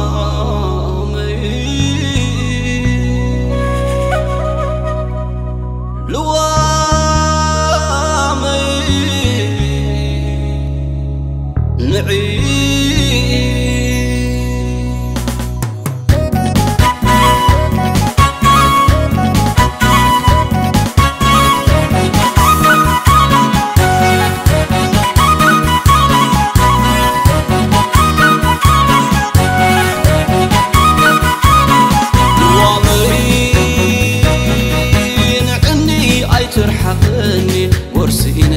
ልዋመይ፣ ልዋመይ ንዒ። ልዋመይ ንዕኒ ኣይትርሓቐኒ ጎርሲነ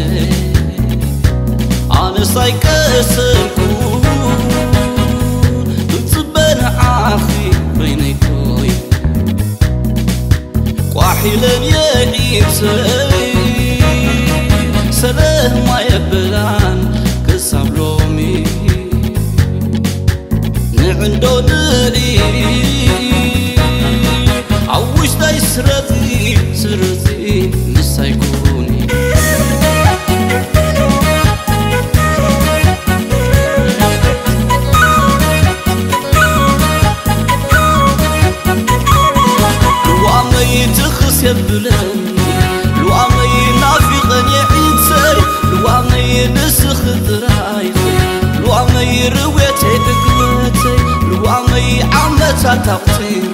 ኣነስ ኣይቀሰንኩ ክጽበ ንዓኺ በይነይ ኮይነ ቋሕ ኢለን የዒንተይ ሰለማ የብላን ክሳብ ሎሚ ንዕንዶ ንዒ ኣብ ውሽጠይ ስረጺ ስረጺ ምሳይ ኩኒ። ልዋመይ ትኽስ የብለኒ ልዋመይ ናፊቐን የዒንተይ ልዋመይ ንስኺ ጥራይ ልዋመይ ርዌተይ ዕግበተይ ልዋመይ ዓመታት ኣቑጺሩ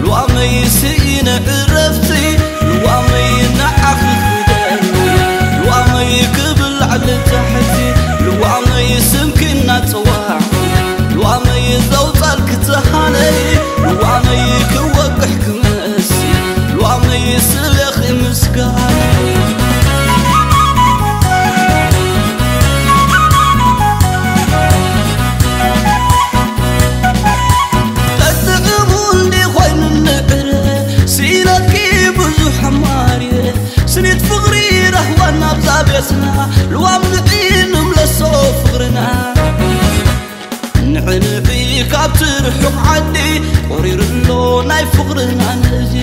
ልዋመይ ስኢነ ዕረፍቲ ልዋመይ ንዓኺ ክደሊ ልዋመይ ክብል ላዕሊ ታሕቲ ልዋመይ ስምኪ እናጸዋዕኩ ልዋመይ ዘውጻልኪ ተሃነይ ልዋመይ ክወግሕ ክመሲ ልዋመይ ስለኺ ምስጋና ጠጥዕሙ እንዲ ኮይኑ ንዕረ ስኢለኪ ብዙሕ ኣማርየ ስኒት ፍቕሪ ረህዋና ኣብዛ ቤትና ልዋም ንዒ ንምለሶ ፍቕርና ንዕንዒ ካብቲ ርሑቕ ዓዲ ቆሪሩ ኣሎ ናይ ፍቕርና ነዚ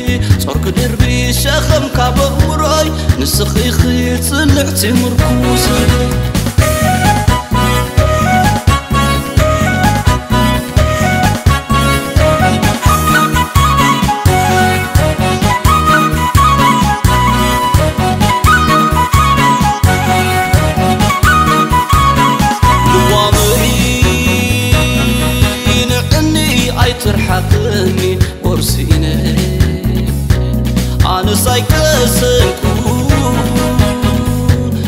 ጾርኪ ድርቢ ሸኸም ካብ ኣእምሮይ ንስኺ ኢኺ ጽንዕቲ ምርኩሰይ ልዋመይ ንዕኒ ኣይትርሓቕኒ ቦርሲነ ኣነስ ኣይቀሰንኩ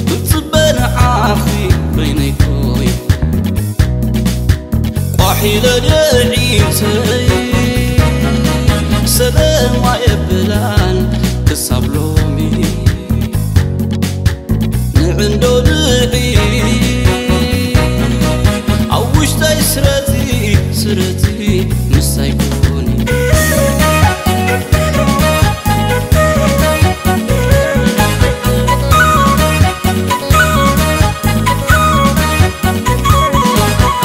ክጽበ ንዓኺ በይነይ ኮይነ ቋሕ ኢለን የዒንተይ ሰለማ የብላን ክሳብ ሎሚ ንዕንዶ ንዒ ኣብ ውሽጠይ ስረጺ ስረጺ ምሳይ ኩኒ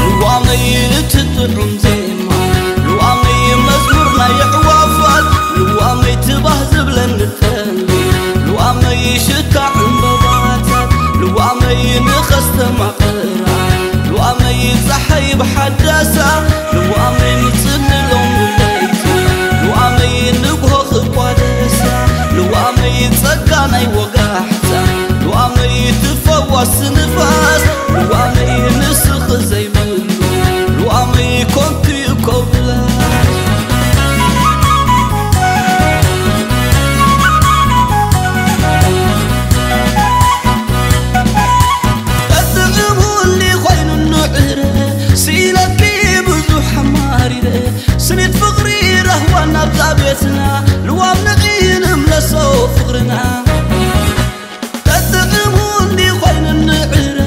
ልዋመይ እቲ ጥዑም ዜማ ልዋመይ መዝሙር ናይ ኣዕዋፋት ልዋመይ ትባህ ዝብለኒ ቀልቢ ልዋመይ ሽታ ዕምበባታት ልዋመይ ንኸስተማቕራ ልዋመይ ጸሓይ ብሓዳሳ ልዋመይ ምጽኒ ሎሚ ለይቲ ልዋመይ ንግሆ ክቋደሳ ልዋመይ ጸጋ ናይ ወጋሕታ ልዋመይ ትፈዋስ ንፋስ ልዋመይ ንስኺ ዘይብሉ ልዋመይ ኮንቱ እዩ ኮብላ ጠጥዕሙ እንዲ ኮይኑ ንዕረ ስኢለኪ ብዙሕ ኣማሪረ ስኒት ፍቕሪ ረህዋ ናብዛ ቤትና ልዋም ንዒ ንምለሶ ፍቕርና ጠጥዕሙ እንዲ ኮይኑ ንዕረ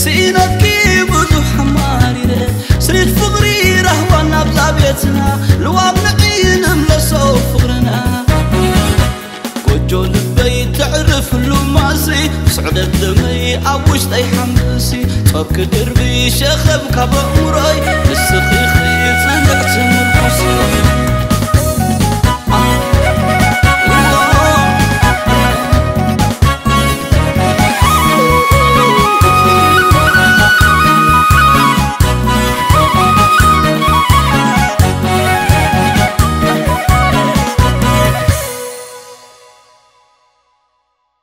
ስኢለኪ ብዙሕ ኣማሪረ ስኒት ፍቕሪ ረህዋ ናብዛ ቤትና ልዋም ንዒ ንምለሶ ፍቕርና ጎጆ ልበይ ተዕርፍሉ ማሲ ስዕደት ደመይ ኣብ ውሽጠይ ሓምሲ ጾርኪ ድርቢ ሸኸም ካብ ኣእምሮይ ንስኺ ኺ ጽንዕቲ ምርኩሲ